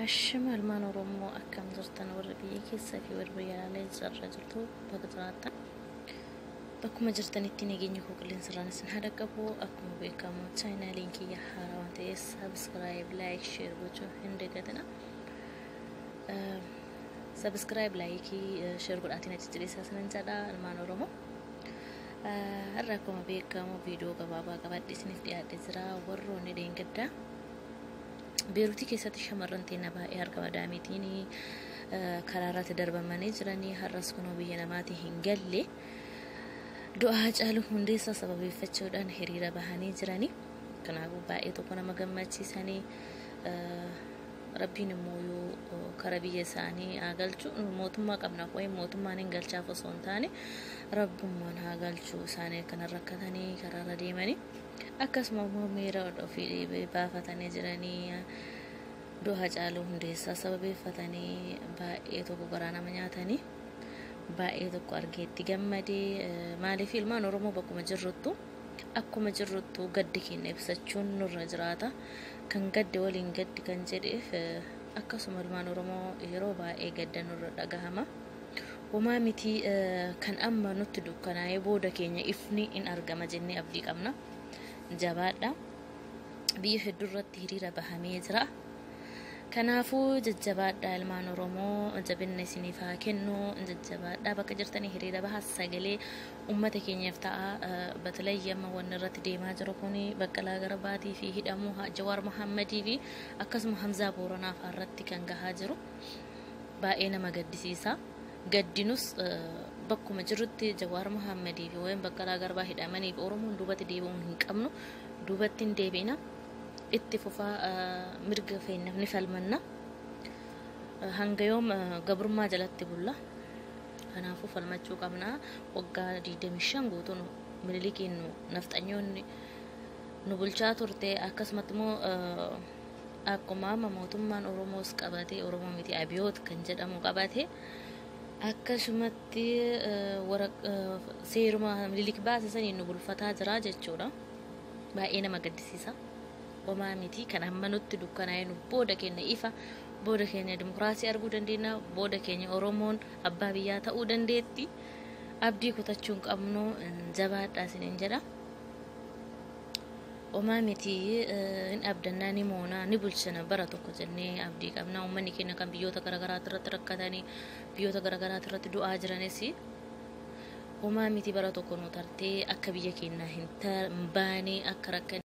Ashama ilmaan Oromoo akkam jirtan warra biyya keessaa fi warra biyya alaa jirra jirtu bakka jiraattan. Bakkuma jirtanitti nageenya koo qilleensarraan isin haa dhaqqabu. Akkuma beekamu chaayinaaliin kiyya haaraa waan ta'eef subscribe, like, share gochuun hin dagatina. Subscribe, like, share godhaatiin achi jedheessaa isinan jedha ilmaan Oromoo. Har'a akkuma beekamu viidiyoo gabaabaa qabadhe isiniif dhiyaadhee jira. Warroonni dheengaddaa Beeruutii keessatti shamarran teenya baay'ee harka madaamiitiin karaa irratti darbamanii jiranii har'as kunoo biyya namaatii hin galle du'a Haacaaluu Hundeessaa sababeeffachuudhaan hiriira bahanii jiranii. Kanaafuu baay'ee tokko nama gammachiisanii rabbiin immoo yoo kara biyya isaanii haa galchu mootummaa qabnaaf wayii mootummaan hin galchaaf osoo hin taane rabbummaan haa galchu isaanii akkana rakkatanii karaarra deemanii akkasuma immoo miira ofii baafatanii jiranii du'a Haacaaluu Hundeessaa sababeeffatanii baay'ee tokko garaa nama nyaatanii baay'ee tokko argeetti gammadee maaliif ilmaan Oromoo bakkuma jirruttu akkuma jirruttu gaddi keenya ibsachuun nurra jiraata. Kan gadde waliin gaddi kan jedheef akkasuma ilmaan Oromoo yeroo baay'ee gadda nurra dhagahama. Homaa miti kan amma nutti dukkanaa'ee booda keenya ifni in argama jennee abdii qabna. Jabaadha. Biyya hedduu irratti hiriira bahamee jira. Kanaafuu jajjabaadha ilmaan Oromoo jabinna isiniif haa kennu jajjabaadha bakka jirtanii hiriira bahaa sagalee uummata keenyaaf ta'a. Batalayyi amma wanni irratti deemaa jiru kun Baqqalaa Garbaatii fi hidhamuu Jawaar Mohammadii fi akkasuma Hamzaa Booranaa fa'aa irratti kan gahaa jiru baay'ee nama gaddisiisa. Gaddinus bakkuma jirrutti Jawaar Mohammadii fi wayin Baqqalaa Garbaa hidhamanii fi Oromoon duubatti deebi'uun hin qabnu duubatti hin deebi'ina. Itti fufaa mirga keenyaaf ni falmanna. Hanga yoom gabrummaa jalatti bulla. Kanaafuu falmachuu qabna. Waggaa 25 guutuu Minilikiin nu nafxanyoonni nu bulchaa turte akkasumatti immoo akkuma amma mootummaan Oromoos qabate Oromoo miti Abiyoot kan jedhamu qabate akkasumatti seeruma Minilik baase saniin nu bulfataa jira jechuudha. Baay'ee nama gaddisiisa. Homaa miti kan amma nutti dukkanaa'e nu booda keenya ifa booda keenya dimokiraasii arguu dandeenya booda keenya Oromoon abbaa biyyaa ta'uu dandeetti. Abdii kutachuu hin qabnu jabaadhaa isiniin jedha. Homaa miti hin abdannaa ni moonaa ni bulchina bara tokko jennee abdii qabna. Uummanni keenya kan biyyoota garaagaraa irratti rakkatanii biyyoota garaagaraa irratti du'aa jiranis homaa miti bara tokko nu tartee akka biyya keenyaa hin baane akka rakkan